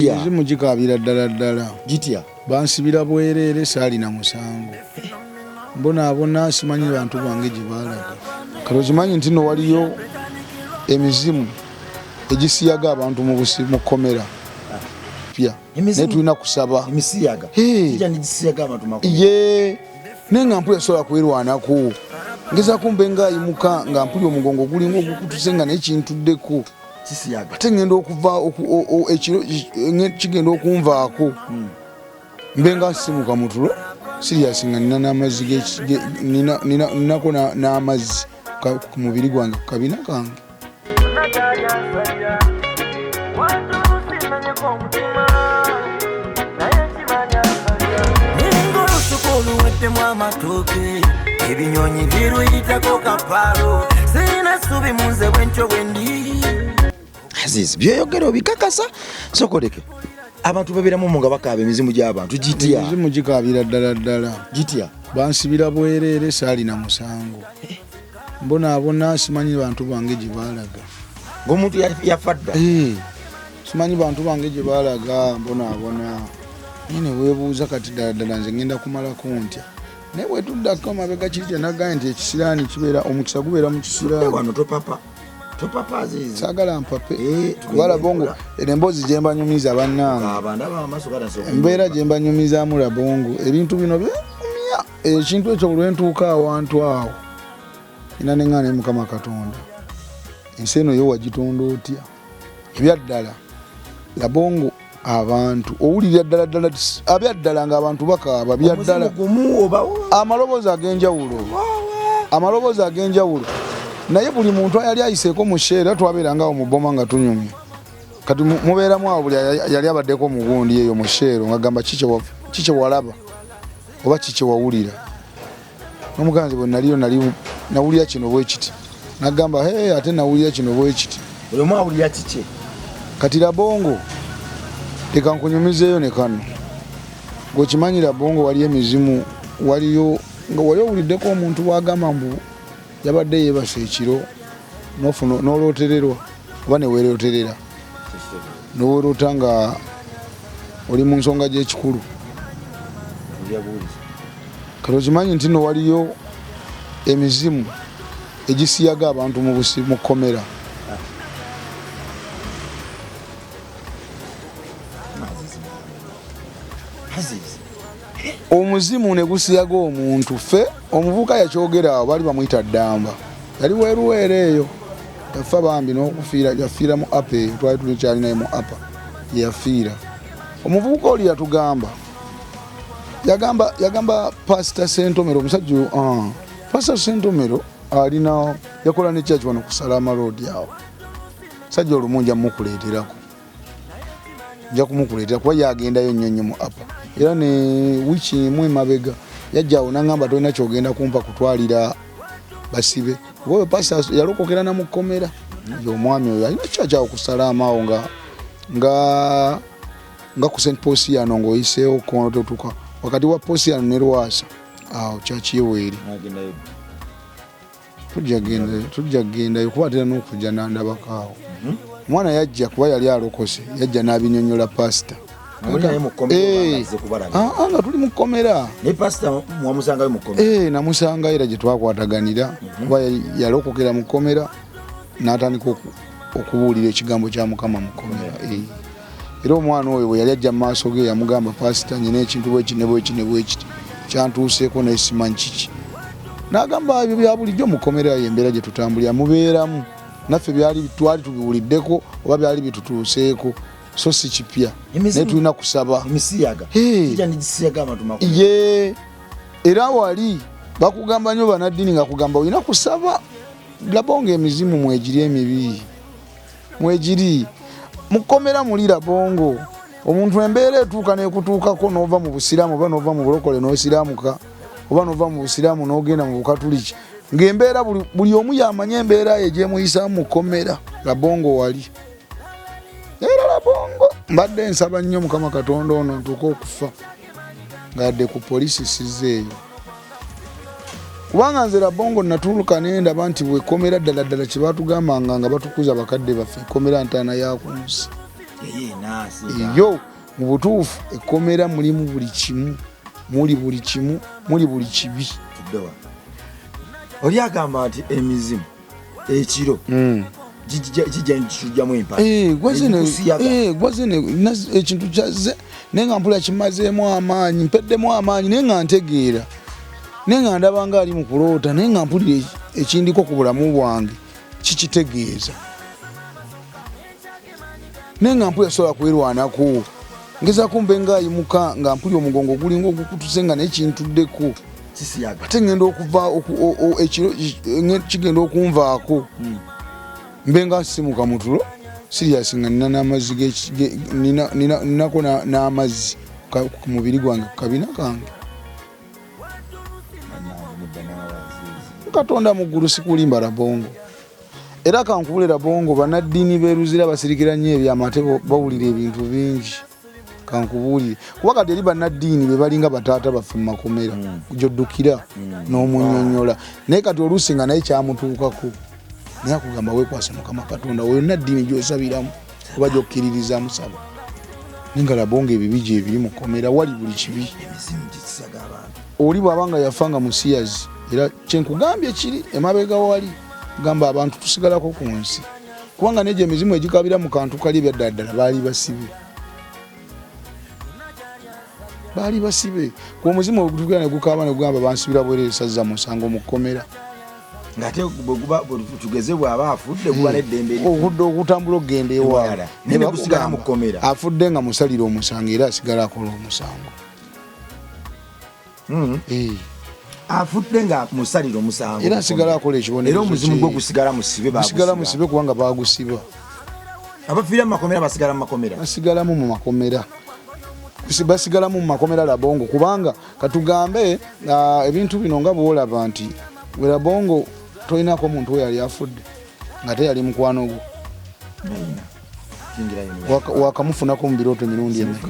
Emizimu gikaabira ddala ddala. Gitya? Bansibira bwereere, saalina musango. Mbonaabona, simanyi bantu bange gye baalaga. Kati okimanyi nti no waliyo emizimu egisiyaga abantu mu busi mu kkomera pya, naye tulina kusaba. Emisiyaga Hey. gijja negisiyaga abantu makumi. Ye naye nga mpulira sobola kwerwanako, ngezaako mbe nga ayimuka nga mpulira omugongo gulinga ogukutuse nga naye kintuddeko. Kisiyaga. Ate ngenda okuva ekiro kigenda okunvaako, mbe nga nsimuka mu tulo sirias nga nina n'amazzi ninako n'amazzi ku mubiri gwange, ku kabina kange. Ninga olusuku oluweddemu amatooke, ebinyonyi biruyitako kapaalo, sirina ssubi mu nze bwentyo bwe ndi. Aziz, byoyogera obikakasa? Sokoleke abantu babeeramu mu nga bakaaba emizimu gy'abantu gitya? Emizimu gikaabira ddala ddala. Gitya? Bansibira bwereere, saalina musango. Mbonaabona, simanyi bantu bange gye baalaga. Ng'omuntu yafa dda. Simanyi bantu bange gye baalaga, mbonaabona. Naye ne weebuuza kati ddala ddala nze ngenda kumalako ntya? Naye bwe tuddako amabega kiri kye nagambye nti ekisiraani kibeera, omukisa gubeera mu kisiraani. Wano topapa, topapa Aziz. Saagala mpape. Tugende Kuba Labongo, mpola. eno emboozi gye mbanyumiza bannange. Aba ndaba amaaso gatandise okumyuka. Embeera gye mbanyumizaamu Labongo, ebintu bino byemumya. Ekintu ekyo buli lwe ntuuka awantu awo, nina ne ŋŋaana Mukama Katonda. Ensi eno yo wagitonda otya? Ebyaddala Labongo abantu owulira ddala ddala abyaddala ng'abantu bakaaba byaddala. Omuzimu gumu oba Amaloboozi ag'enjawulo. Amaloboozi ag'enjawulo. Naye buli muntu yali ayiseeko mu sheera, twabeeranga awo mu bboma nga tunyumya. Kati mubeeramu awo buli yali abaddeko mu gundi eyo mu sheero ng'agamba kiki walaba oba kiki wawulira. N'omuganzi bwe naliyo nali nawulira kino bwe kiti. N'agamba, hey, ate nawulira kino bwe kiti. Buli omu awulira kiki? Kati Labongo, leka nkunyumizeeyo ne kano. Gwe okimanyi Labongo waliyo emizimu, waliyo nga wali owuliddeko omuntu bw'agamba mbu yabadde yeebase ekiro n'ofuna n'olootererwa oba ne weerooterera. N'oweroota nga oli mu nsonga gy'ekikulu. Kati okimanyi nti no waliyo emizimu egisiyaga abantu mu busi mu kkomera. Omuzimu ne gusiyaga omuntu. Ffe omuvubuka yakyogera awo baali bamuyita Ddamba. Yali weeruweero eyo. Yafa bambi n'okufiira, yafiira mu apa eyo, twali tukyali naye mu apa gye yafiira. Omuvubuka oli yatugamba, yagamba Pastor Ssentomero, omusajja oyo, Pastor Ssentomero alina, yakola ne church wano ku Salama Road awo. Musajja olumu nja mukuleeterako. Nja kumukuleetera kuba yagendayo nnyo nnyo mu apa. Era ne wiiki emu emabega yajja awo n'aŋŋamba tolina ky'ogenda kumpa kutwalira basibe. Kuba oyo pastor yalokokera na mu kkomera. Ye omwami oyo alina church awo ku Salama awo nga ku Saint Posiano ng'oyiseewo kkono totuuka wakati wa Posiano ne Lwasa awo church ye weeri. Tujja kugendayo kuba atera n'okujja n'andabako awo. Omwana yajja kuba yali alokose, yajja n'abinyonnyola pasita. Muli naye mu kkomera oba nga azze kubalaga? Nga tuli mu kkomera. Naye pasita mwamusangayo mu kkomera? Namusangayo era gye twakwataganira kuba yalokokera mu kkomera n'atandika okubuulira ekigambo kya Mukama mu kkomera. Era omwana oyo bwe yali ajja mu maaso ge yamugamba pasita nnina ekintu bweki ne bweki ne bwekiti kyantuuseeko naye simanyi kiki. N'agamba ebyo bya bulijjo mu kkomera eyo embeera gye tutambulira mubeeramu naffe twali tubiwuliddeko oba byali bitutuuseeko so si kipya. Emizimu Naye tulina kusaba. Emisiyaga. Kijja ne gisiyaga abantu makumi. Ye era wali bakugamba nnyo bannaddiini nga kugamba olina kusaba. Labongo emizimu mwegiri emibi. Mwegiri. Mu kkomera muli Labongo. Omuntu embeera etuuka n'ekutuukako n'ova mu busiraamu oba n'ova mu bulokole n'osiraamuka oba n'ova mu busiraamu n'ogenda mu bukatuliki. Ng'embeera buli omu y'amanya embeera ye gy'emuyisaamu mu kkomera. Labongo wali. Era Labongo mbadde nsaba nnyo Mukama Katonda ono ntuuke okufa nga yadde ku poliisi sizzeeyo. Kubanga nze Labongo natuuka ne ndaba nti bw'ekkomera ddala ddala kye baatugambanga nga batukuza bakadde baffe, ekkomera ntaana ya ku nsi. Eyo mu butuufu ekkomera mulimu buli kimu, muli buli kimu, muli buli kibi. Oli agamba nti emizimu ekiro gijja nikitujjamu empale. Gwazene ekintu kyazze naye nga mpulira kimazeemu amaanyi, mpeddemu amaanyi, naye nga ntegeera, naye nga ndaba nga ali mu kuloota, naye nga mpulira ekindiko ku bulamu bwange kikitegeeza, naye nga mpulira sobola kwerwanako, ngezaako mbe nga ayimuka nga mpulira omugongo gulinga ogukutuse nga naye kintuddeko, ate ngenda okuva ekiro kigenda okunvaako mbe nga nsimuka mu tulo sirias nga nina n'amazzi ninako n'amazzi ku mubiri gwange ku kabina kange. Katonda mu ggulu sikulimba Rabongo, era kankubule Rabongo, bannaddiini b'e Luzira basirikira nnyo ebyama ate bawulira ebintu bingi. Kankubuulire, kuba kati eri bannaddiini be balinga bataata baffe mu makomera gyoddukira n'omunyonyola, naye kati oluusi nga naye kyamutuukako, naye akugamba weekwase Mukama Katonda oyo naddiini gy'osabiramu oba gy'okkiririzaamu, saba. Naye nga Rabongo ebibi gyebiri mu kkomera, wali buli kibi. Oli bw'aba nga yafa nga musiyazi, era kyenkugambye kiri emabega wali gamba abantu tusigalako ku nsi, kubanga negyo emizimu egikabira mu kantu kali ebyaddala ddala baali basibe, baali basibe. Ku omuzimu ogutukira ne gukaaba ne gugamba bansibira bwereere, sazza musango mu kkomera. Ng'ate tugeze bw'aba afudde guba n'eddembe okudda okutambula okugenda ewaabwe, naye ne gusigala mu kkomera. Afudde nga musalira omusango era asigala akola omusango. Afudde nga musalira omusango era asigala akola ekibonerezo, era omuzimu gwe gusigala musibe. Gusigala musibe kubanga bagusiba. Abafiira mu makomera basigala mu makomera. Basigalamu mu makomera, basigalamu mu makomera Labongo, kubanga katugambe ebintu bino nga bwolaba nti Labongo tolinako omuntu we yali afudde nga te yali mukwano gwo, wakamufunako mu birooto emirundi emeka?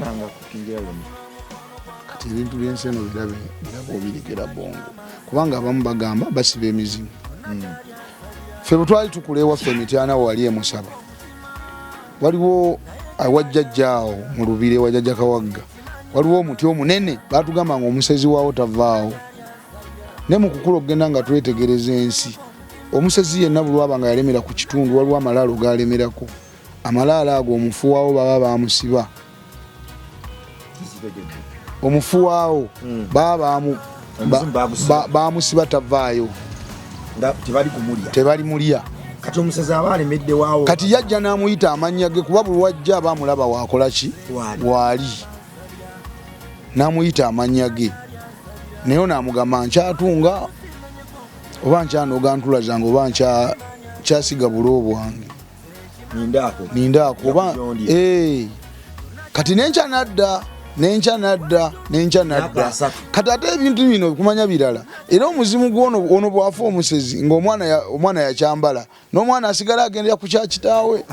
Kati ebintu byensi eno birabe biraba obirekera Bongo, kubanga abamu bagamba basiba emizimu. Ffe bwe twali tukula ewaffe emityana wali emusaba, waliwo awajjajjaawo mu lubiri ewajjajja Kawagga, waliwo omuti omunene, batugamba nga omusezi waawo tavaawo. Ne mu kukula okugenda nga twetegereza ensi, omusezi yenna bulwaba nga yalemera ku kitundu, waliwo amalaalo galemerako. Amalaalo ago omufu waawo baba bamusiba, omufu waawo baba bamusiba tavaayo, tebali mulya. Kati omusezi aba alemedde waawo. Kati yajja n'amuyita amannya ge, kuba buli wajja aba amulaba waakola ki waali, n'amuyita amannya ge, naye ono amugamba nkyatunga oba nkyanoga ntula zange oba nkyasiga bulo bwange, nindaako oba. Kati nenkya nadda, nenkya nadda, nenkya nadda. Kati ate ebintu bino kumanya birala, era omuzimu gwono ono bwafa omusezi ngaomwana omwana yakyambala n'omwana asigala agendera ku kyakitaawe,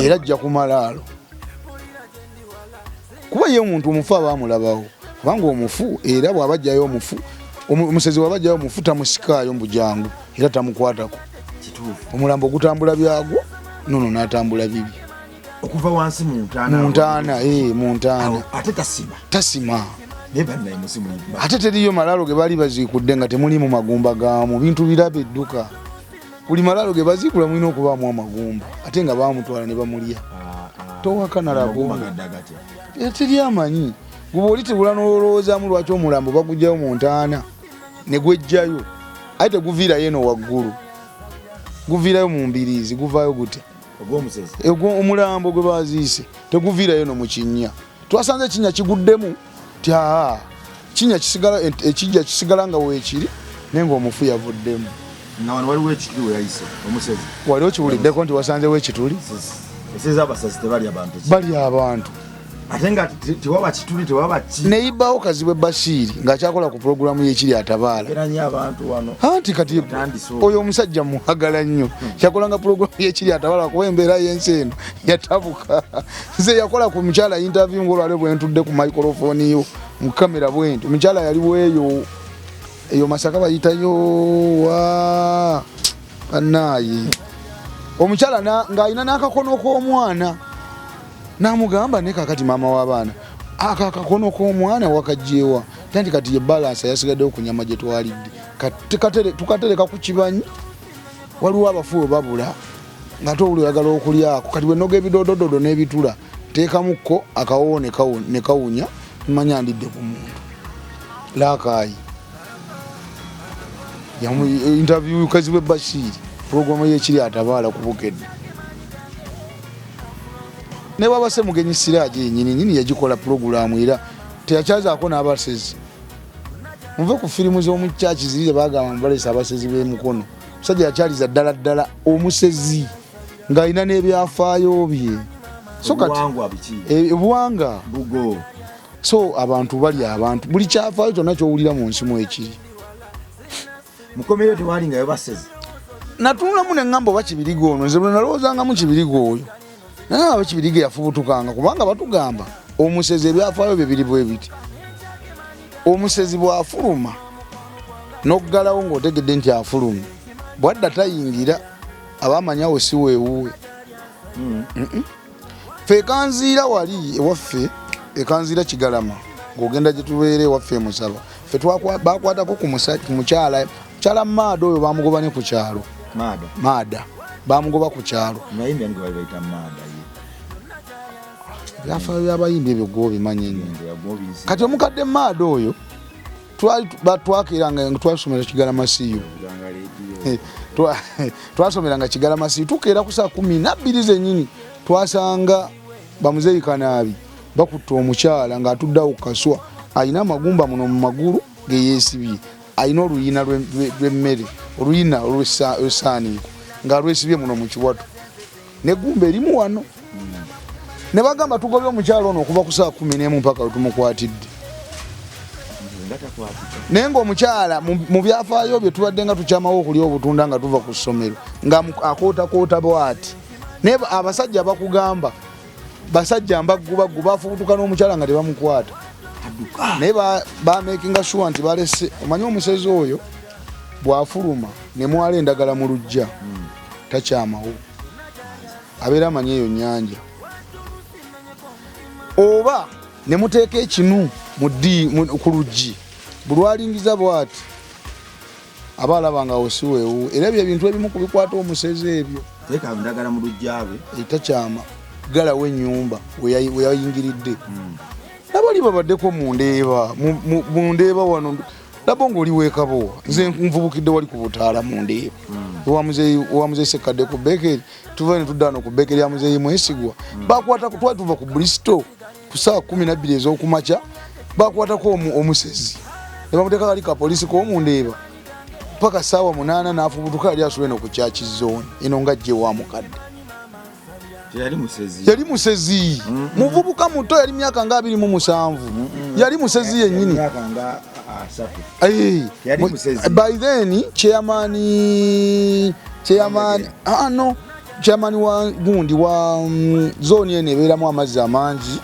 era ajja ku malaalo, kuba ye omuntu omufu aba amulabawo, kubanga omufu era bw'aba ajjayo omufu, omusezi bw'aba ajjayo omufu tamusikaayo mbujangu era tamukwatako, omulambo gutambula byagwo, nono n'atambula bibi. Okuva wansi mu ntaana. Mu ntaana, mu ntaana. Ate tasima. Tasima. Ate teriyo malaalo ge baali baziikudde nga temulimu magumba gaamu bintu biraba edduka. Buli malaalo ge baziikula mulina okubaamu amagumba, ate nga baamutwala ne bamulya. Towakana Labongo, teri amanyi guba oli tebula n'olowoozaamu lwaki omulambo bagugyayo mu ntaana ne gwejjayo, aye teguviirayo eno waggulu, guviirayo mu mbiriizi. Guvaayo gutya omulambo gwe baziise? Teguviirayo no mu kinnya. Twasanze ekinnya kiguddemu ti aa kinnya kisigala, ekijja kisigala nga weekiri, naye ngaomufu yavuddemu. Nga wano waliwo ekituli we yayise omusezi. Wali okiwuliddeko nti wasanzewo ekituli? Esezi abasazi tebalya bantu. Balya abantu. Ate nga tewaba kituli, tewaba ki. Neyibawo Kazibwe Basiiri ng'akyakola ku pulogulaamu y'ekiri atabaala. Era nnyo abantu wano. Anti kati oyo omusajja muwagala nnyo, yakolanga pulogulaamu y'ekiri atabaala kuba embeera y'ensi eno yatabuka. Nze yakola ku mukyala interview ng'olwaliro bwe ntudde ku microphone yo mu kamera bwenti, omukyala yali weeyo eyo Masaka bayitayo wa bannaaye, omukyala ng'alina n'akakono k'omwana. Namugamba ne kakati maama w'abaana ako akakono k'omwana wakajjewa tanti kati ye balansa yasigaddewo ku nyama gye twalidde. Tukatereka ku kibanyi, waliwo abafu we babula ng'ate owuli oyagala okulyako. Kati bwe noga ebidodododo n'ebitula nteekamukko akawoowo ne kawunya, manya ndidde ku muntu. Laakaayi interview Kazibwe Bashir, programu y'ekiri atabaala ku Bukedde ne bwaba Ssemugenyi Siraje yennyini nyini yagikola pulogulaamu era teyakyazaako n'abasezi. Muve ku firimu z'omu kyaki ziri bagamba mubalesa abasezi b'emukono. Musajja yakyaliza ddala ddala omusezi ng'alina n'ebyafaayo bye. So kati obuwangwa bugo. So abantu bali abantu buli kyafaayo kyonna ky'owulira mu nsi mwekiri. Mukomero tewalingayo basezi. Natunulamu ne ŋŋamba oba Kibiriga ono, nze bwe nalowoozangamu Kibiriga oyo naye aba Kibiriga yafubutukanga, kubanga batugamba omusezi ebyafaayo bye biri bwe biti. Omusezi bw'afuluma n'oggalawo ng'otegedde nti afulumye, bw'adda tayingira, aba amanyawo si weewuwe. Ffe ekanziira wali ewaffe, ekanziira Kigalama, ng'ogenda gye tubeera ewaffe emusaba, ffe bakwatako ku mukyala mukyala Maada oyo bamugoba ne ku kyalo. Maada. Maada bamugoba ku kyalo. Byafaayo by'abayimbi ebyo gwe obimanyi ennyo. Kati omukadde Maada oyo twakeeranga twasomera Kigalama CU. Twasomeranga Kigalama CU, tukeera ku saa 12 zennyini twasanga bamuzeeyi Kanaabi bakutta omukyala ng'atuddeawo ku kaswa, alina amagumba muno mu magulu ge yeesibye, alina oluyina lw'emmere, oluyina olw'essaaniiko ng'alwesibye muno mu kiwato n'eggumba erimu wano. Ne bagamba tugobye omukyala ono okuva ku saa 11 mpaka we tumukwatidde. Naye ng'omukyala mu byafaayo bye tubadde nga tukyamawo okulya obutunda nga tuva ku ssomero nga akootakoota bw'ati. Naye abasajja bakugamba basajja mbaggubaggu bafubutuka n'omukyala nga tebamukwata. Naye bamakinga sure nti balese, omanyi omusezi oyo bw'afuluma ne mwala endagala mu luggya takyamawo, abeera amanyi eyo nnyanja. Oba ne muteeka ekinu ku luggi, bulwalingiza bw'ati aba alaba nga awo si weewuwe. Era ebyo ebintu ebimu ku bikwata omusezi ebyo. Teeka endagala mu luggya lwe. Takyama, ggalawo ennyumba we yayingiridde. Nabali babaddeko mu Ndeeba, mu Ndeeba wano labo ng'oli weekabowa. Nze nvubukidde wali ku butaala mu Ndeeba. Ewa muzeeyi Ssekadde ku Bekeri, tuva ne tudda wano ku Bekeri ya muzeeyi Mwesigwa. Bakwatako, twali tuva ku Bristol ku ssaawa 12 ez'okumakya, bakwatako omusezi ne bamuteeka kali ka poliisi k'omu Ndeeba paka ssaawa 8 n'afubutuka yali asula eno ku Church Zone eno nga jje wa mukadde. Yali musezi. Yali musezi. Muvubuka muto, yali myaka nga 27. Yali musezi yennyini. Myaka nga 3. Yali musezi. By then chairman no chairman wa gundi wa zone eno ebeeramu amazzi amangi,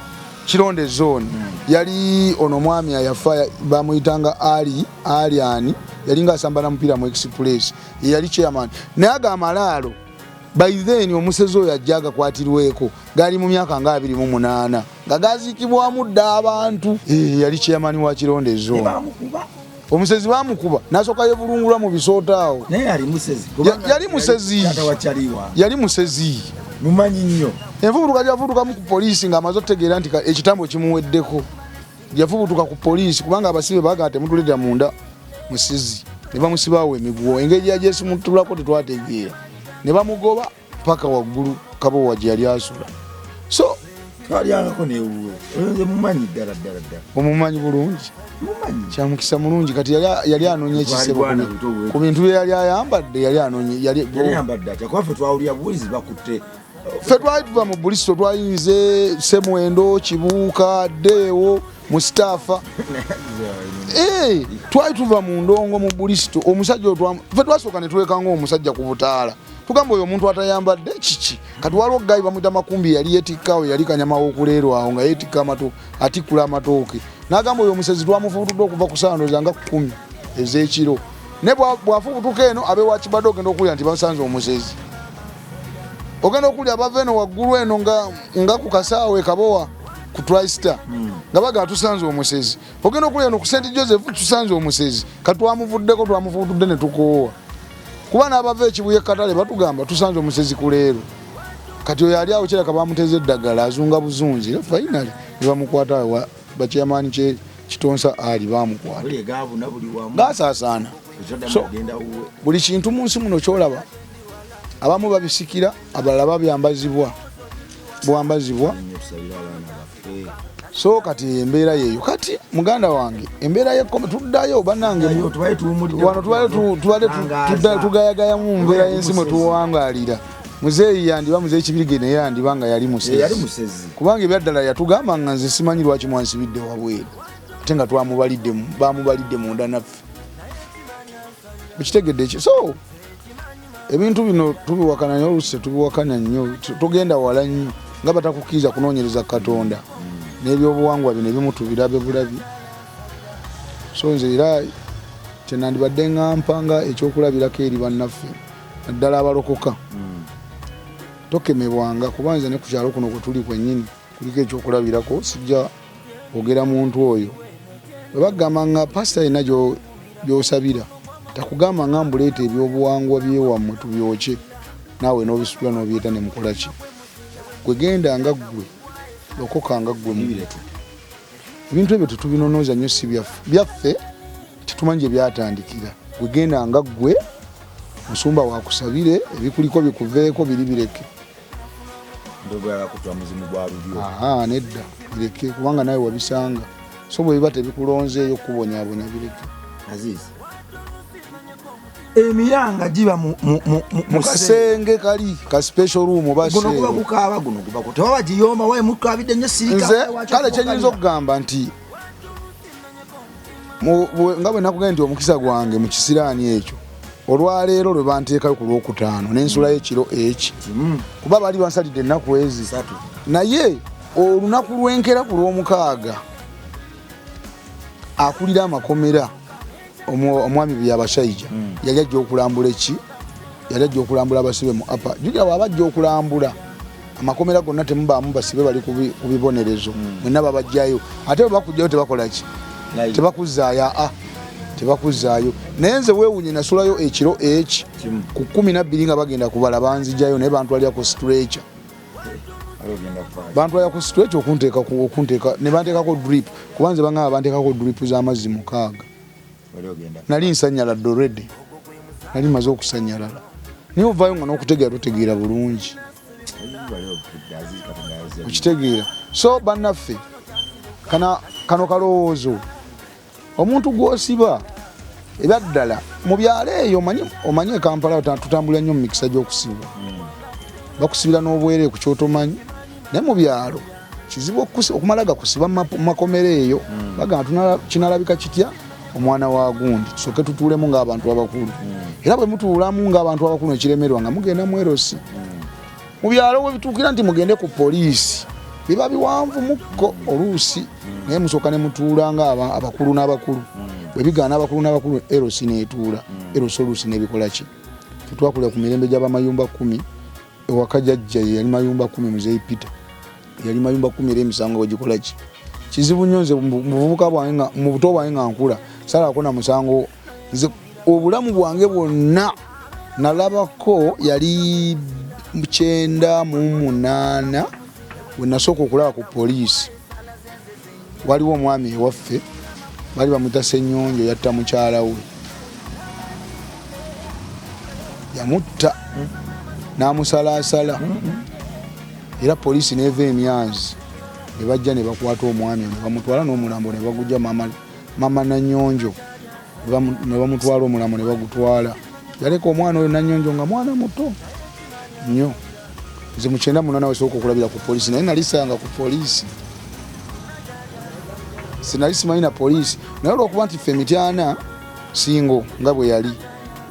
Kironde zone. Yali ono mwami ayafa bamuyitanga Ali Aliani, yali nga asamba na mupiira mu Express. Yali chairman. Naye aga amalaalo by then omusezi oyo ajja agakwatirweko gali mu myaka nga 28 nga gaziikibwamu dda abantu. Yali chairman wa Kironde zone. Omusezi bamukuba nasooka yebulungulwa mu bisoota awo. Naye yali musezi. Yali musezi. Yali musezi. Mumanyi nnyo. Envubutuka gyafubutukamu ku poliisi ng'amaze okutegeera nti ekitambo kimuweddeko. Yafubutuka ku poliisi kubanga abasibe baagala temutuleetera munda musizi. Ne bamusibaawo emiguwa. Engeri yagyesimuttulako tetwategeera. Ne bamugoba paka waggulu Kabowa gye yali asula. So twalyangako newuwe. Nze mumanyi ddala ddala ddala. Omumanyi bulungi. Mumanyi. Kyamukisa mulungi kati yali anoonya ekisebo ku bintu bye yali ayambadde, yali anoonya, yali ayambadde atya? Kuba ffe twawulira buwulizi bakutte. Ffe twali tuva mu Bulisto, twayinze Semwendo, Kibuuka, Ddeewo, Mustafa. Twali tuva mu ndongo mu Bulisto. Omusajja otwa ffe twasooka ne twekanga omusajja ku butaala. Tugamba oyo omuntu atayambadde kiki? Kati waliwo guy bamuyita Makumbi, yali yetikkawo, yali kanyama w'okuleerwa awo nga yetikka atikkula amatooke. N'agamba oyo omusezi twamufubutudde okuva ku ssaawa ndowooza nga 10 ez'ekiro. Naye bw'afubutuka eno abe wa Kibadde ogenda okuwulira nti basanze omusezi. Ogenda okulya abava eno waggulu eno nga ku kasaawe Kabowa ku Tristar nga bagamba tusanze omusezi. Ogenda okulya eno ku St Joseph tusanze omusezi, katwamuvuddeko twamufutudde ne tukoowa. Kuba n'abava ekibuye Katale batugamba tusanze omusezi ku leero. Kati oyo ali awo kiraka bamuteze eddagala azunga buzunzi, era finally ne bamukwata wa bachairman kye Kitonsa Ali bamukwata. Gasaasaana. So buli kintu mu nsi muno kyolaba abamu babisikira, abalala babyambazibwa bwambazibwa. So kati embeera yeeyo. Kati muganda wange embeera y'ekkomo tuddayo bannange, wano tubadde tugayagayamu mu mbeera y'ensi mwe tuwangaalira. Muzeeyi yandiba Muzeeyi Kibirige naye yandiba nga yali musezi, kubanga ebyaddala yatugamba nga nze simanyi lwaki mwansibidde wabweru, ate nga bamubalidde munda naffe. Okitegedde ekyo? So ebintu bino tubiwakana nnyo, oluusi tetubiwakana nnyo, tugenda wala nnyo nga batakukkiriza kunoonyereza Katonda n'ebyobuwangwa bino ebimu tubirabe bulabi. So nze era kyenandibadde ŋŋampa nga ekyokulabirako eri bannaffe naddala abalokoka, tokemebwanga, kuba nze ne ku kyalo kuno kwe tuli kwennyini kuliko ekyokulabirako. Sijja kwogera muntu oyo. Bwe bagamba nga pasita yenna gy'osabira takugamba nga mbuleeta ebyobuwangwa byewammwe tubyokye, naawe n'obisitula n'obyeta ne mukola ki? Gwe genda nga ggwe, lokoka nga ggwe muntu. Ebintu ebyo tetubinonooza nnyo, si byaffe, byaffe tetumanyi gye byatandikira. Gwe genda nga ggwe, musumba wakusabire ebikuliko bikuveeko, biri bireke. Aha, nedda, bireke, kubanga nawe wabisanga. So bwe biba tebikulonzeeyo kubonyaabonya, bireke. Aziz, emiranga giba mu kasenge kali ka special room oba guno guba gukaaba, guno guba tewaba giyomba waye mukabidde nnyo sirika. Nze kale kyenyinza okugamba nti nga bwe nakugambye nti omukisa gwange mu kisiraani ekyo olwaleero lwe banteekayo ku Lwokutaano n'ensulayo ekiro eki, kuba baali bansalidde ennaku ezi, naye olunaku lw'enkera ku Lwomukaaga akulira amakomera omwami Byabashaija yali ajja okulambula eki, yali ajja okulambula abasibe mu apa. Jjukira bw'aba ajja okulambula amakomera gonna temubaamu basibe bali ku bibonerezo, mwenna babajjayo. Ate bwe bakugjayo tebakola ki? Tebakuzaayo. Aa, tebakuzaayo. Naye nze weewunye nasulayo ekiro eki ku 12 nga bagenda kubala, banzijayo naye bantwalira ku stretcher, bantwalira ku stretcher okunteeka ne banteekako drip, kuba nze bangamba banteekako drip z'amazzi 6. Nali nsanyaladde already, nali maze okusanyalala, naye ovaayo nga n'okutegeera totegeera bulungi, okitegeera? So bannaffe, kano kalowoozo omuntu gw'osiba ebyaddala mu byalo eyo, omanyi e Kampala tutambulira nnyo mu mikisa gy'okusibwa, bakusibira n'obwereere ku kyotomanyi, naye mu byalo kizibu okumala gakusiba mu makomera eyo. Bagamba kinalabika kitya omwana wa gundi, tusooke tutuulemu ng'abantu abakulu. Era bwe mutuulamu ng'abantu abakulu nekiremerwa nga mugenda mu LC. Mu byalo we bituukira nti mugende ku poliisi biba biwanvu mukko oluusi, naye musooka ne mutuula nga abakulu n'abakulu. Bwe bigaana abakulu n'abakulu, LC n'etuula. LC oluusi n'ebikola ki? Tetwakulira ku mirembe gy'abamayumba 10 ewaka, jjajja ye yali mayumba 10, Muzeeyi Peter yali mayumba 10, era emisango bwegikola ki kizibu nnyo. Nze mu buvubuka bwange, nga mu buto bwange nga nkula, salako na musango. Nze obulamu bwange bwonna nalabako yali 98 we nasooka okulaba ku poliisi. Waliwo omwami ewaffe bali bamuyita Ssenyonjo, yatta mukyala we, yamutta n'amusalaasala, era poliisi n'eva emyanzi ne bajja ne bakwata omwami ne bamutwala n'omulambo ne bagujja mama Nanyonjo ne bamutwala omulambo ne bagutwala. Yaleka omwana oyo Nanyonjo nga mwana muto nnyo. Nze mu 98 wesooka okulabira ku poliisi, naye nali sanga ku poliisi, sinali simanyi na poliisi, naye olwokuba nti ffe emityana singo nga bwe yali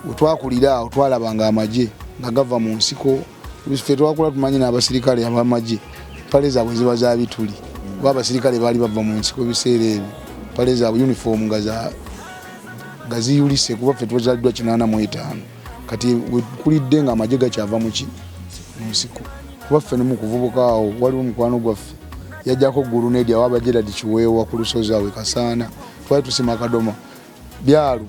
wetwakulira awo twalabanga amagye nga gava mu nsiko. Ffe twakula tumanyi n'abasirikale abamagye mpale zaabwe ziba za bituli, kuba abasirikale baali bava mu nsiko ebiseera ebyo, mpale zaabwe uniform nga ziyulise, kuba ffe twazaliddwa 85. Kati wekulidde nga amagye gakyava muki nsiko. Kuba ffe ne mu kuvubuka awo waliwo mukwano gwaffe yajjako gulunedi awo aba Gerard Kiweewa ku lusozi awo e Kasaana, twali tusima kadoma byalo,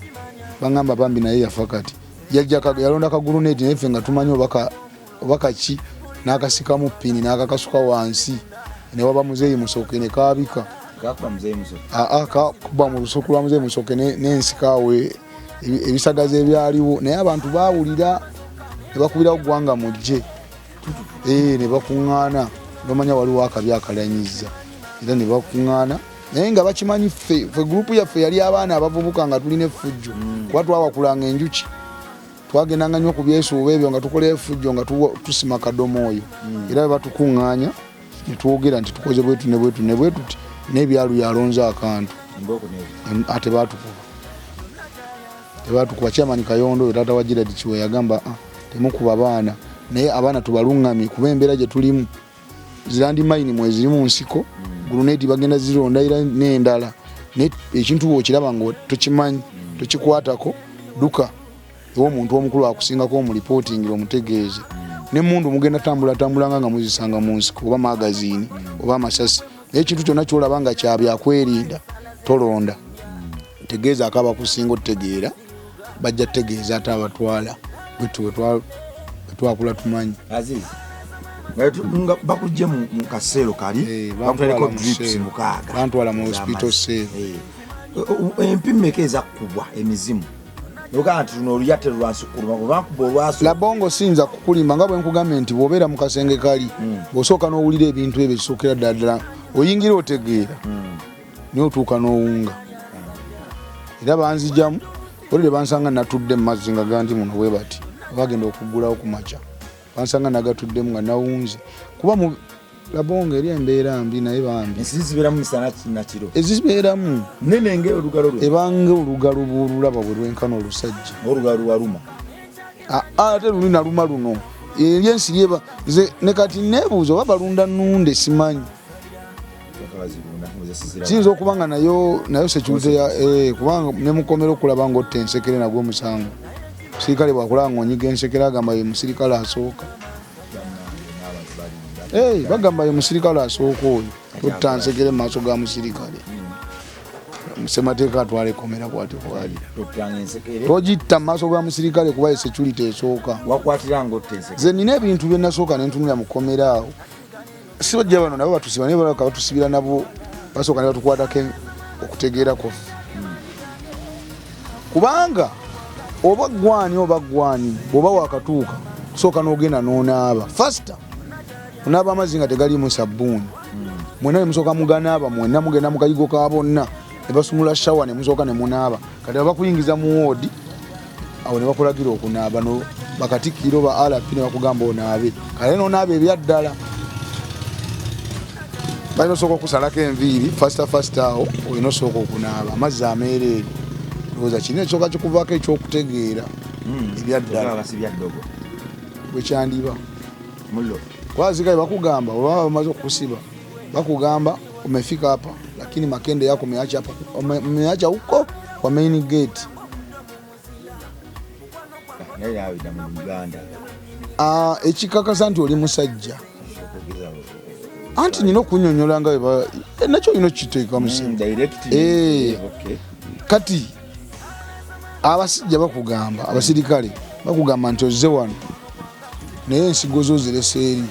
bangamba bambi naye yafa kati. Yalonda kagulunedi naye ffe nga tumanyi oba kaki, n'akasikamu pini n'akakasuka wansi ne waba Muzeeyi Musoke ne kaabika. Kakuba Muzeeyi Musoke? Aa, kakuba mu lusuku lwa Muzeeyi Musoke n'ensika awo ebisagazi ebyaliwo, naye abantu baawulira ne bakubirawo ggwanga mujje. Ne bakuŋŋaana, bamanya waliwo akabi akalanyiza era ne bakuŋŋaana, naye nga bakimanyi ffe gurupu yaffe yali abaana abavubuka nga tulina effujjo, kuba twawakulanga enjuki, twagendanga nnyo ku byesuuba ebyo nga tukola effujjo nga tusima kadomo oyo. Era bwe batukuŋŋaanya ne twogera nti tukoze bwetu ne bwetu ne bwetuti n'ebyalu yalonze akantu. Embooko n'ebyo. Ate baatukuba, tebatukuba. Chairman Kayondo oyo taata wa Gerard Kiwe yagamba, "Ah, temukuba baana, naye abaana tubaluŋŋamye kuba embeera gye tulimu zi landmine mweziri mu nsiko, grenade bagenda zironda era n'endala, naye ekintu bw'okiraba nga tokimanyi tokikwatako, duka ew'omuntu omukulu akusingako omulipootingira omutegeeze. N'emmundu mugenda tambula tambulanga nga muzisanga mu nsiko oba magazine oba amasasi, naye ekintu kyonna kyolaba nga kyabyakwerinda tolonda, tegeezaako abakusinga otutegeera, bajja tutegeeza ate abatwala." Bwetu bwe twakula tumanyi. Aziz, nga bakujje mu kaseero kali, bantwala bakutwaleko mu drips cell. 6 Bantwala mu hospital ez'amazzi. Cell. Empi mmeka ezakkubwa emizimu nogamba nti luno oluya terulwansukuluma bwe bakuba olwaso? Labongo, siyinza kukulimba nga bwe nkugambye nti bw'obeera mu kasenge kali, bw'osooka n'owulira ebintu ebyo ekisookera ddala ddala oyingira otegeera, naye otuuka n'owunga. Era banzijamu olire bansanga natudde mu mazzi nga gandi muno bwe bati, bagenda okuggulawo ku makya bansanga nagatuddemu nga nawunze, kuba mu Labongo eri embeera mbi, naye bambi. Ensiri zibeeramu misana nakiro? Ezibeeramu. Nene nga olugalo lwe? Ebanga olugalo bwolulaba bwe lwenkana olusajja. Olugalo lwaluma? Ate luli naluma luno eri ensiri eba nze ne kati neebuuza oba balunda nunde, simanyi. Kiyinza okuba nga nayo security ya kubanga ne mukomera okulaba ng'otta ensekere nagwo omusango. Musirikale bwakulaba ng'onyiga ensekere agamba ye musirikale asooka. Bagamba ye musirikale asooka oyo, totta nsekere mu maaso ga musirikale. Semateeka atwala ekomera bwati bwali. Tottanga ensekere? Togitta mu maaso ga musirikale kuba ye security esooka. Wakwatira nga otta ensekere? Nze nina ebintu bye nasooka ne ntunula mu kkomera awo, si bajja bano nabo batusiba, naye balabika batusibira nabo basooka ne batukwatako okutegeera kwaffe, kubanga oba gwani oba gwani bw'oba wakatuuka sooka n'ogenda n'onaaba faster, onaaba amazzi nga tegaliimu sabbuuni, mwenna ne musooka muganaaba, mwenna mugenda mu kayigo ka bonna ne basumula shower ne musooka ne munaaba. Kati bakuyingiza mu woodi awo ne bakulagira okunaaba, no bakatikkiro ba RP ne bakugamba onaabe, kale n'onaaba ebyaddala. Balina osooka okusalako enviiri faster faster, awo olina osooka okunaaba amazzi ameereere. Ndowooza kirina ekisooka kikuvaako ekyokutegeera ebyaddala. Basibya ddogo. Bwekyandiba. Mullo. Kwazikaye bakugamba oba bamaze okukusiba bakugamba umefika hapa lakini makende yako umeacha hapa, umeacha huko kwa main gate. Naye nawe dda mu Uganda. Ah, ekikakasa nti oli musajja, anti nina okunyonyola nga nakyo olina okukiteeka musimu. Direct. Okay. Kati abasajja bakugamba, abasirikale bakugamba nti ozze wano naye ensigo zo zirese eri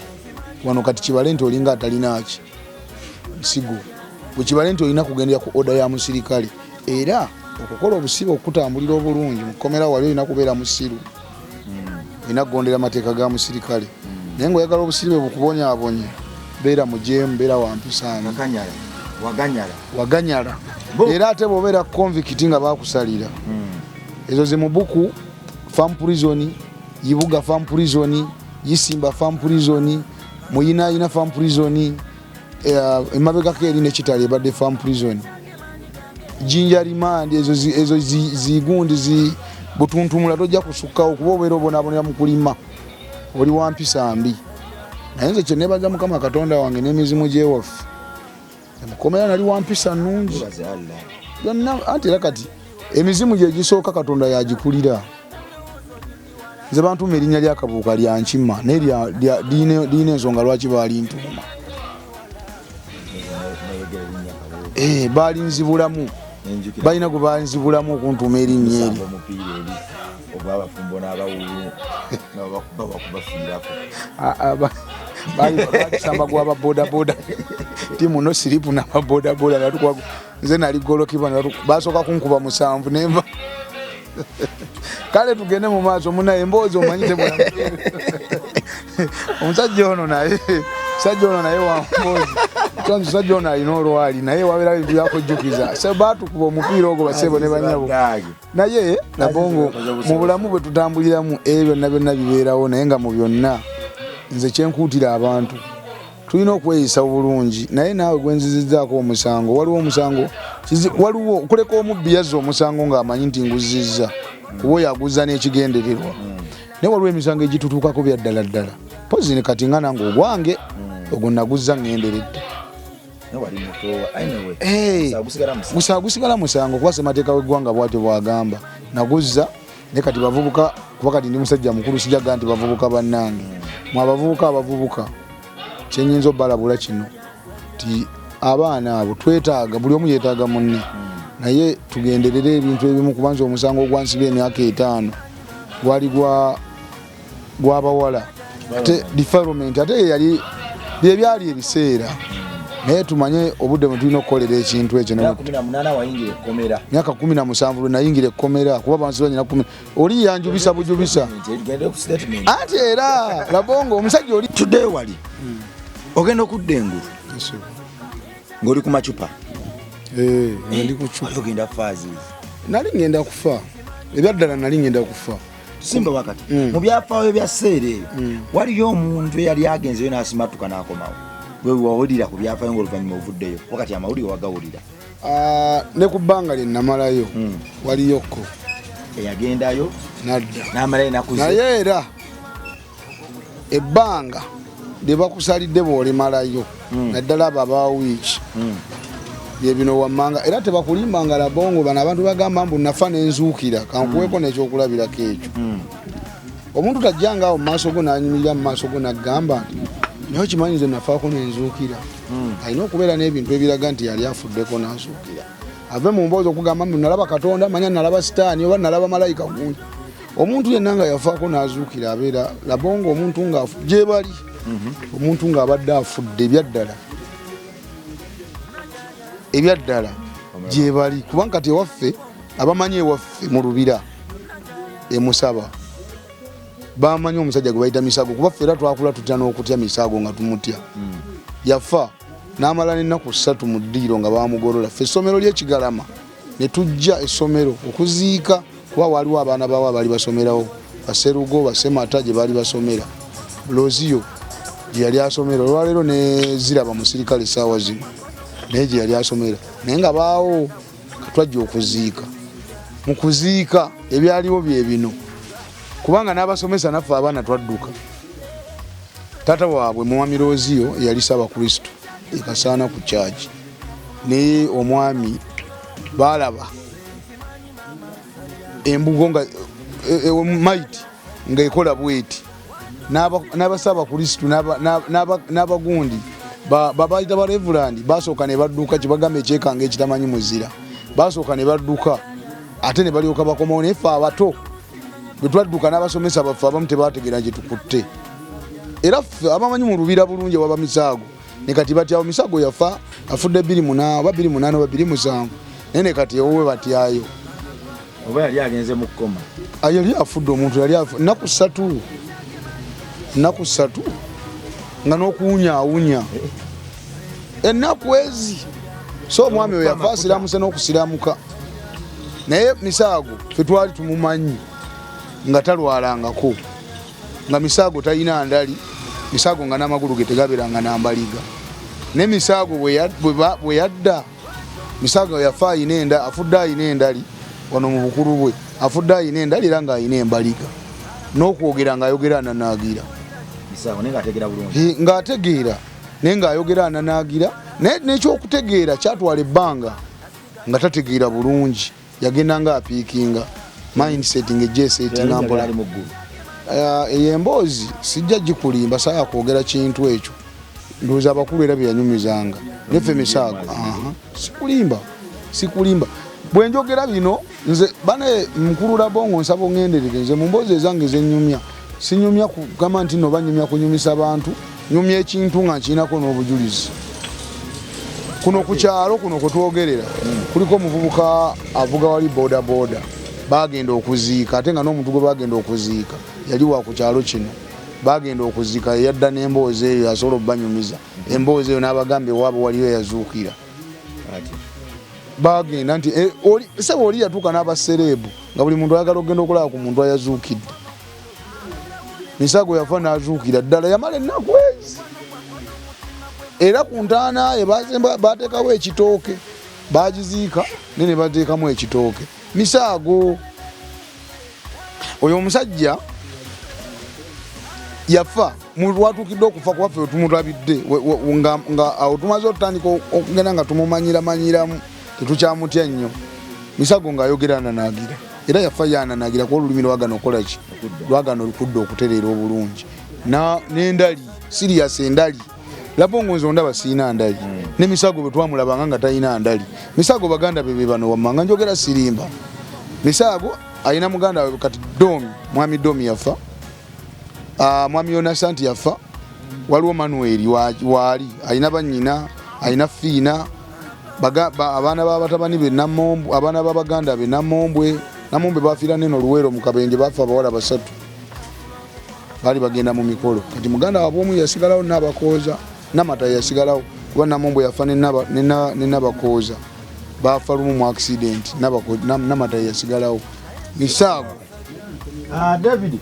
wano, kati kibale nti olinga atalinaki nsigo, bwekibale nti olina kugendera ku order ya musirikale. Era okukola obusibe okutambulira obulungi mukomera wali olina kubeera musiru, olina kugondera amateeka ga musirikale, naye ngaoyagala obusiribe bukubonyaabonye beera mujeemu, beera wampisaani. Kakanyala waganyala. Waganyala. Era ate bw'obeera convict nga bakusalira ezo zimubuku farm prison, Ibuga farm prison, Isimba farm prison, Muyinayina farm prison, emabegako eri nekitale ebadde farm prison, Jinja remand, ezo ezo zigundi zi butuntumula tojja kusukkawo kuba obeera obonaabonera mu kulima, oli wampisa mbi. Naye nze kyenebaza Mukama Katonda wange n'emizimu gyewaffe, emukomera nali wampisa nnungi. Webaze Allah. Byonna anti era kati emizimu gye gisooka Katonda yagikulira. Nze bantuuma erinnya lya Kabuuka lya Nkima, naye lirina ensonga lwaki baalintuuma. Balinzibulamu, balina gwe banzibulamu okuntuuma erinnya eryo. Ogwabafumbo n'abawulu nga bakubafiirako. Batusamba gwa babodaboda, tiimu no siripu n'ababodaboda natukuba. Nze nali golokipa, basooka kunkuba 7 nenva. Kale tugende mu maaso munaye, emboozi omanyi tebula. Omusajja ono naye, omusajja ono naye wa mboozi. Omusajja ono alina olwali, naye wabeerawo ebintu byakujjukiza. Se baatukuba omupiira ogwo, basebo ne banyabo. Naye Nabongo, mu bulamu bwe tutambuliramu, ebyo byonna byonna bibeerawo. Naye nga mu byonna nze kyenkuutira abantu, tulina okweyisa obulungi. Naye naawe gwenzizizzaako omusango, waliwo omusango, waliwo okuleka omubbi yazza omusango ng'amanyi nti nguzizza, kuba oyo aguzza n'ekigendererwa. Naye waliwo emisango egitutuukako bya ddala ddala. Pozi ne kati nga nange ogwange ogwo naguzza ŋŋenderedde. Gusa gusigala musango, kuba ssemateeka w'eggwanga bwatyo bw'agamba. Naguzza, naye kati bavubuka, kuba kati ndi musajja mukulu, sijaga nti bavubuka bannange. Mwe abavubuka, abavubuka kyenyinza obalabula kino ti abaana abo twetaaga, buli omu yeetaaga munne, naye tugenderere ebintu ebimu, kubanza omusango ogwansiba emyaka 5 gwali gwabawala, ate defilement, ate yali byebyali ebiseera. Naye tumanye obudde bwe tulina okukolera ekintu ekyo. Myaka 17 lwe nayingira ekkomera, kuba bansiba nyina kumi. Oli yanjubisa bujubisa, anti era Labongo omusajja oli tuddeyo wali ogenda okudda engulu ng'oli ku macupa. Ndi ku cupa. Ogenda faazi. Nali ngenda kufa, ebyaddala nali ngenda kufa. Tusimba wakati mu byafaayo bya sseera eyo, waliyo omuntu eyali agenzeyo n'asimatuka n'akomawo? Gwe wawulira ku byafaayo ng'oluvannyuma ovuddeyo, wakati amawulire wagawulira? Ne ku bbanga lye namalayo, waliyokko eyagendayo nadda n'amalayo enaku ze. Naye era ebbanga lye bakusalidde bw'olimalayo, naddala abo aba wiiki byebino wammanga, era tebakulimbanga Labongo. Bano abantu bagamba mbu nafa nenzuukira, kankuweeko n'ekyokulabirako ekyo. Omuntu tajjanga awo mu maaso go n'anyimirira mu maaso go n'agamba nti naye okimanyi nze nafaako nenzuukira. Alina okubeera n'ebintu ebiraga nti yali afuddeko n'azuukira, ave mu mboozi okugamba mbu nalaba Katonda, manya nalaba Sitaani oba nalaba malayika gundi. Omuntu yenna nga yafaako n'azuukira abeera Labongo. Omuntu nga gye bali, omuntu ng'abadde afudde ebyaddala ebyaddala gye bali, kubanga kati ewaffe abamanyi ewaffe mu lubira emusaba bamanyi omusajja gwe bayita Misago, kuba ffe era twakula tutya n'okutya Misago nga tumutya. Yafa n'amala n'ennaku 3 mu ddiiro nga bamugolola. Ffe essomero ly'Ekigalama ne tujja essomero okuziika, kuba waliwo abaana bawo abaali basomerawo, Baserugo, Basemata gye baali basomera, Loziyo gye yali asomera olwaleero ne ziraba musirikale essaawa zino naye gye yali asomera, naye nga baawo twajja okuziika. Mu kuziika ebyaliwo bye bino, kubanga n'abasomesa naffe abaana twadduka. Taata waabwe Mwami Loziyo yali Ssaabakristo ekasaana ku kyaki, naye omwami baalaba embugo nga maiti ng'ekola bweti, n'abasaabakristo n'abagundi babayita ba reverend basooka ne badduka, kyebagamba ekyekanga ekitamanyi muzira, basooka ne badduka ate ne balyoka bakomawo. Naye ffe abato bwe twadduka n'abasomesa baffe abamu tebategeera gye tukutte. Era ffe abamanyi mu lubira bulungi waba Misaago, ne kati batyawo. Misago yafa afudde 2008 oba 2008 oba 2007, naye ne kati ewuwe batyayo. Oba yali agenze mu kkoma? Yali afudde, omuntu yali nnaku 3, nnaku 3 nga n'okuwunyaawunya ennaku ezi. So omwami oyo yafa asiramuse n'okusiramuka. Naye Misaago ffe twali tumumanyi nga talwalangako, nga Misaago talina ndali, Misaago nga n'amagulu ge tegabeeranga nambaliga. Naye Misaago bwe yadda, Misaago yafa ayina enda, afudde ayina endali wano mu bukulu bwe, afudde ayina endali era ng'ayina embaliga, n'okwogera ng'ayogera ananaagira. Misaago naye ng'ategeera bulungi. Ng'ategeera, naye ng'ayogera ananaagira. Naye n'ekyokutegeera kyatwala ebbanga nga tategeera bulungi, yagenda nga apiikinga mindset ng'ejja esetinga mpola. Ali mu ggulu. Eyo emboozi sijja gikulimba, saaya kwogera kintu ekyo. Ndowooza abakulu era byeyanyumizanga neffe Misaago. Sikulimba, sikulimba bwe njogera bino. Nze bane mukulu Labongo, nsaba oŋŋenderere. Nze mu mboozi ezange zenyumya, sinyumya kugamba nti no banyumya kunyumisa bantu. Nyumya ekintu nga nkirinako n'obujulizi. Kuno ku kyalo kuno kwe twogerera kuliko omuvubuka avuga wali boda boda, bagenda okuziika, ate nga n'omuntu gwe bagenda okuziika yali wa ku kyalo kino. Bagenda okuziika, yadda n'emboozi eyo, asobola okubanyumiza emboozi eyo n'abagamba ewaabwe waliyo yazuukira. Bagenda nti sebo oli yatuuka n'abasereebu, nga buli muntu ayagala okugenda okulaba ku muntu ayazuukidde. Misago yafa n'azuukira ddala, yamala ennaku ezi, era ku ntaana ye bateekawo ekitooke, bagiziika naye ne bateekamu ekitooke. Misaago oyo omusajja yafa lwatuukidde okufa kuba ffe tumulabidde nga awo tumaze otutandika okugenda nga tumumanyira-manyiramu, tetukyamutya nnyo. Misago ng'ayogera ananaagira, era yafa yananagira kuba olulimi lwagana okukola ki, lwagana olukudda okutereera obulungi. N'endali serious, endali Labongo nze ondaba siina ndali. Ne Misago bwe twamulabanga nga talina ndali. Misago baganda be be bano wammanga, njogera sirimba. Misago alina muganda we kati Domi, mwami Domi yafa. Mwami Yonasanti yafa. Waliwo Manuel waali alina bannyina, alina Fiina, abaana b'abatabani be Namombwe, abaana b'abaganda be Namombwe. Namombwe bafiira neno Luweero mu kabenje, bafa abawala basatu, baali bagenda mu mikolo. Kati muganda waabwe omu yasigalawo, Nabakooza Namata yasigalawo, kuba Namombwe yafa ne Nabakooza bafa lumu mu accident. Namata yasigalawo. Misaago David.